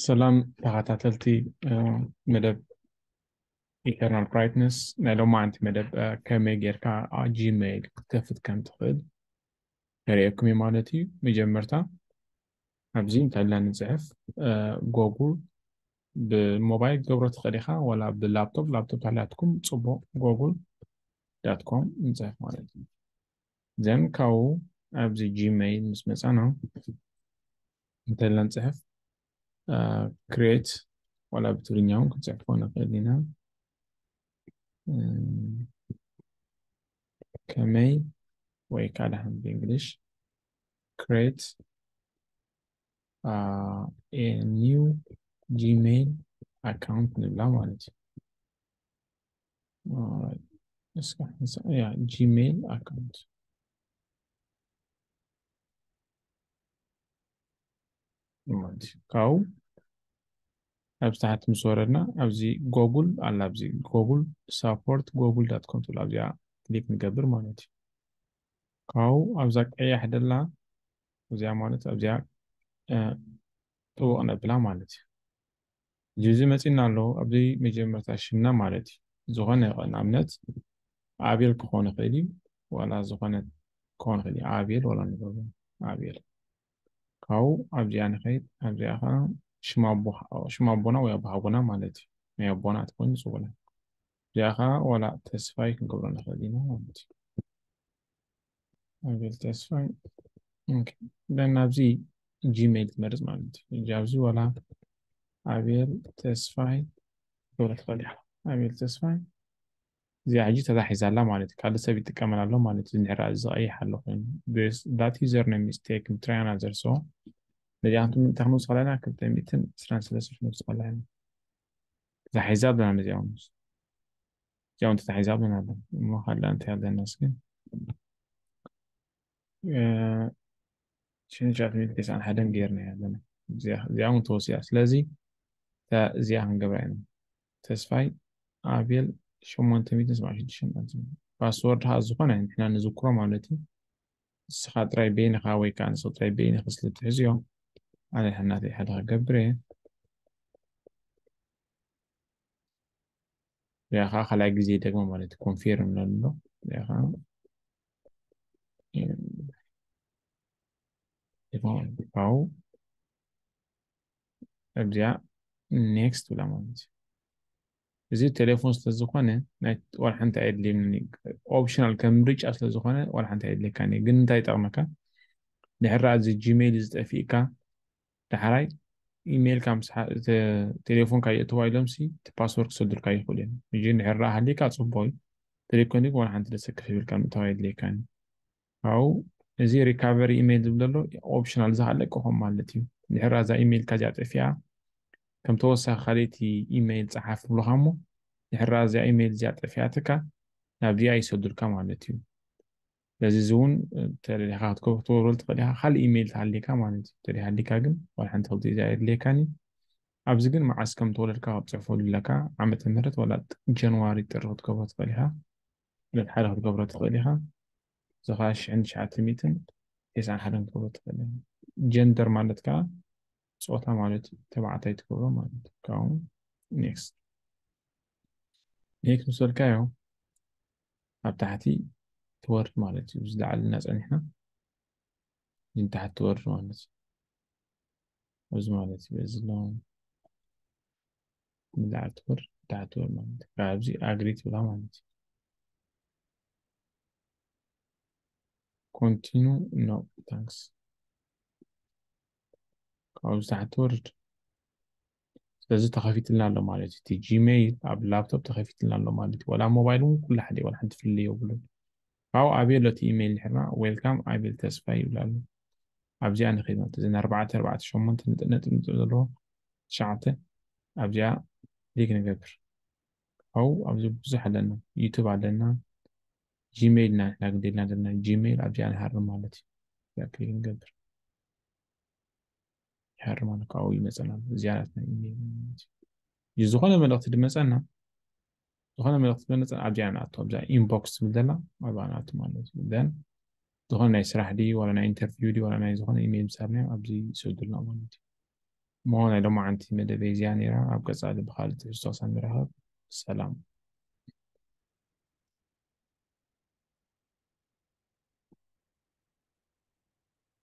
ሰላም ተኸታተልቲ መደብ ኢተርናል ብራይትነስ፣ ናይ ሎማዓንቲ መደብ ከመይ ጌርካ ጂሜይል ክትከፍት ከም ትኽእል ከርእየኩም እዩ ማለት እዩ። መጀመርታ ኣብዚ እንታይ ኢልና ንፅሕፍ? ጎጉል ብሞባይል ክትገብሮ ትኽእል ኢኻ፣ ዋላ ብላፕቶፕ። ላፕቶፕ ተላትኩም ፅቡቕ፣ ጎጉል ዳት ኮም ንፅሕፍ ማለት እዩ። ዘን ካብኡ ኣብዚ ጂሜይል ምስ መፃና እንታይ ኢልና ንፅሕፍ? ክሬት፣ ዋላ ብትግርኛ እውን ክንፅሕፎ ንኽእል ኢና። ከመይ ወይ ካልእ ብእንግሊሽ፣ create a new Gmail account ንብላ ማለት እዩ። እስካ ያ ጂሜይል ኣካውንት ማለት እዩ። ካብኡ ኣብ ታሕቲ ምስ ወረድና ኣብዚ ጎጉል ኣላ፣ ኣብዚ ጎጉል ሳፖርት ጎጉል ዳት ኮም ትብል ኣብዚኣ ክሊክ ንገብር ማለት እዩ። ካብኡ ኣብዛ ቀያሕ ደላ እዚኣ ማለት ኣብዚኣ ጥቡቕ ነብላ ማለት እዩ። እዚ መፂና ኣሎ ኣብዚ መጀመርታ ሽምና ማለት እዩ። ዝኾነ ይኽእል ንኣብነት ኣቤል ክኾን ይኽእል እዩ፣ ዋላ ዝኾነ ክኾን ይኽእል እዩ። ኣቤል ዋላ ንገብሮ ኣቤል። ካብኡ ኣብዚኣ ንኸይድ፣ ኣብዚኣ ከዓ ሽም ኣቦና ወይ ኣቦ ሓጎና ማለት እዩ። ናይ ኣቦና ትኾን ይፅውላ። እዚኣ ከዓ ዋላ ተስፋይ ክንገብሮ ንኽእል ኢና ማለት እዩ። ኣቤል ተስፋይ። ደን ኣብዚ ጂሜይል ትመርፅ ማለት እዩ። ኣብዚ ዋላ ኣቤል ተስፋይ ክገብረ ትኽእል ኢኻ። ኣቤል ተስፋይ እዚኣ ሕጂ ተታሒዛ ኣላ ማለት እዩ። ካልእ ሰብ ይጥቀመላ ኣሎ ማለት እዩ። ንሕራ እዚ ቀይሕ ኣሎ ኮይኑ that user name is taken, try another. So ነዚኣ ክንምንታይ ክንውስኽ ኣለና? ክልተ ሚእትን ዕስራን ሰለስተን ክንውስኽ ኣለና። ተታሒዛ ኣለና ነዚኣ እውን። እዚኣ እውን ተታሒዛ ኣለና። እሞ ካልእ እንታይ ኣለና እስኪ? ሽንሻት ሚእቲ ተስዓን ሓደን ጌርና ኣለና። እዚኣ እውን ተወሲያ። ስለዚ እዚኣ ክንገብራ ኢና። ተስፋይ ኣቤል ሸሞንተ ሚእትን ሰብዓን ሽዱሽተን ማለት እዩ። ፓስወርድ ከዓ ዝኾነ ንሕና ንዝክሮ ማለት እዩ። ንስኻ ጥራይ በይንኻ ወይ ከዓ ንስኻ ጥራይ በይንኻ ስለ ትሕዝዮ፣ ኣነ ሕናተይ ሓደ ክገብር እየ። እዚኣ ከዓ ካልኣይ ግዜ ደግሞ ማለት እዩ። ኮንፊርም ንብሎ። እዚኣ ከዓ ካብኡ ኣብዚኣ ኔክስት ብላ ማለት እዩ። እዚ ቴሌፎን ስለ ዝኾነ ናይ ዋላ ሓንቲ ኣየድልየኒ። ኦፕሽናል ከም ምርጫ ስለ ዝኾነ ዋላ ሓንቲ ኣየድልየካን እዩ። ግን እንታይ ይጠቕመካ? ድሕር እዚ ጂሜይል እዚ ጠፊእካ ዳሕራይ ኢሜይልካ ምስ ሓ-፣ ተ-፣ ቴሌፎንካ የእትዋ ኢሎምሲ እቲ ፓስወርድ ክሰዱልካ ይኽእሉ እዮም። ሕጂ እንድሕር ደኣ ሃሊካ ጽቡቕ እዩ። ተዘይኮይኑ ግን ዋላ ሓንቲ ደሰክፍ ይብልካ ምእታው የድልየካን እዩ። ካብኡ እዚ ሪካቨሪ ኢሜይል ዝብል ዘሎ ኦፕሽናል፣ እዚ ከዓ ለቅኹም ማለት እዩ። ድሕር እዛ ኢሜይልካ እዚኣ ጠፊኣ ከም ተወሳኺ ካልኣይቲ ኢሜይል ጸሓፍ ይብሉኻ እሞ ድሕር እዚኣ ኢሜይል እዚኣ ጠፊኣትካ ናብዚኣ ይሰዱልካ ማለት እዩ። ስለዚ እዚ እውን ተደሊኻ ክትከ-፣ ክትገብረሉ ትኽእል ኢኻ። ካልእ ኢሜይል ተሃሊካ ማለት እዩ። ተደይ ሃሊካ ግን ዋላ ሓንቲ ክልተ እዚኣ የድልየካን እዩ። ኣብዚ ግን መዓስ ከም ተወለድካ ክትጽሕፈሉ ኣለካ። ዓመተ ምህረት ዋላ ጥ-፣ ጃንዋሪ ጥሪ ክትገብሮ ትኽእል ኢኻ። ዕለት ሓደ ክትገብሮ ትኽእል ኢኻ። እዚ ኸዓ ሽሕን ትሽዓተ ሚእትን ተስዓን ሓደን ክትገብሮ ትኽእል ኢኻ። ጀንደር ማለት ከዓ ጾታ ማለት እዩ። ተባዕታይ ትገብሮ ማለት እዩ። ካብኡ ኔክስት። ኔክስት ምስ በልካዮ ኣብ ታሕቲ ትወርድ ማለት እዩ። እዚ ላዕልና ጸኒሕና ንታሕቲ ትወርድ ማለት እዩ። እዚ ማለት እዩ። እዚ ኣሎ ንላዕሊ ትወርድ፣ ንታሕቲ ትወርድ ማለት እዩ። ካብዚ ኣግሪ ትብላ ማለት እዩ። ኮንቲኑ፣ ኖ ታንክስ። ካብዚ ታሕቲ ትወርድ። ስለዚ ተኸፊትልና ኣሎ ማለት እዩ። እቲ ጂሜይል ኣብ ላፕቶፕ ተኸፊትልና ኣሎ ማለት እዩ። ዋላ ሞባይል እውን ኩሉ ሓደ፣ ዋላ ሓንቲ ፍልልይ የብሉን። ካብኡ ኣቤል ኣሎ እቲ ኢሜይል ድሕርና፣ ዌልካም ኣቤል ተስፋይ ይብል ኣሎ። ኣብዚኣ ንኸይድ ማለት እዩ። እዘን ኣርባዕተ፣ ኣርባዕተ፣ ሸሞንተ ነጥቢ፣ ነጥቢ፣ ነጥቢ ዘለዎ ትሽዓተ ኣብዚኣ ክሊክ ንገብር። ካብኡ ኣብዚ ብዙሕ ኣለና፣ ዩቱብ ኣለና፣ ጂሜይል ኢና ንሕና ግዴልና ዘለና፣ ጂሜይል ኣብዚኣ ንሃርም ማለት እዩ። እዚኣ ክሊክ ንገብር። ይሃርም ኣሎ፣ ካብኡ ይመፀና ኣሎ። እዚኣ ናትና ኢሜይል ማለት እዩ። እዩ ዝኾነ መልእኽቲ ድመፀና፣ ዝኾነ መልእኽቲ ድመፀና ኣብዚኣ ንኣቱ፣ ኣብዛ ኢንቦክስ ትብል ዘላ ኣብኣ ንኣቱ ማለት እዩ። ዘን ዝኾነ ናይ ስራሕ ድዩ ዋላ ናይ ኢንተርቪው ድዩ ዋላ ናይ ዝኾነ ኢሜይል ምሳርናዮ ኣብዚ ይሰዱልና ማለት እዩ። እሞ ናይ ሎማዓንቲ መደበይ እዚኣ ነይራ። ኣብ ቀጻሊ ብኻልእ ትሕዝቶ ክሳብ ንራኸብ ሰላም።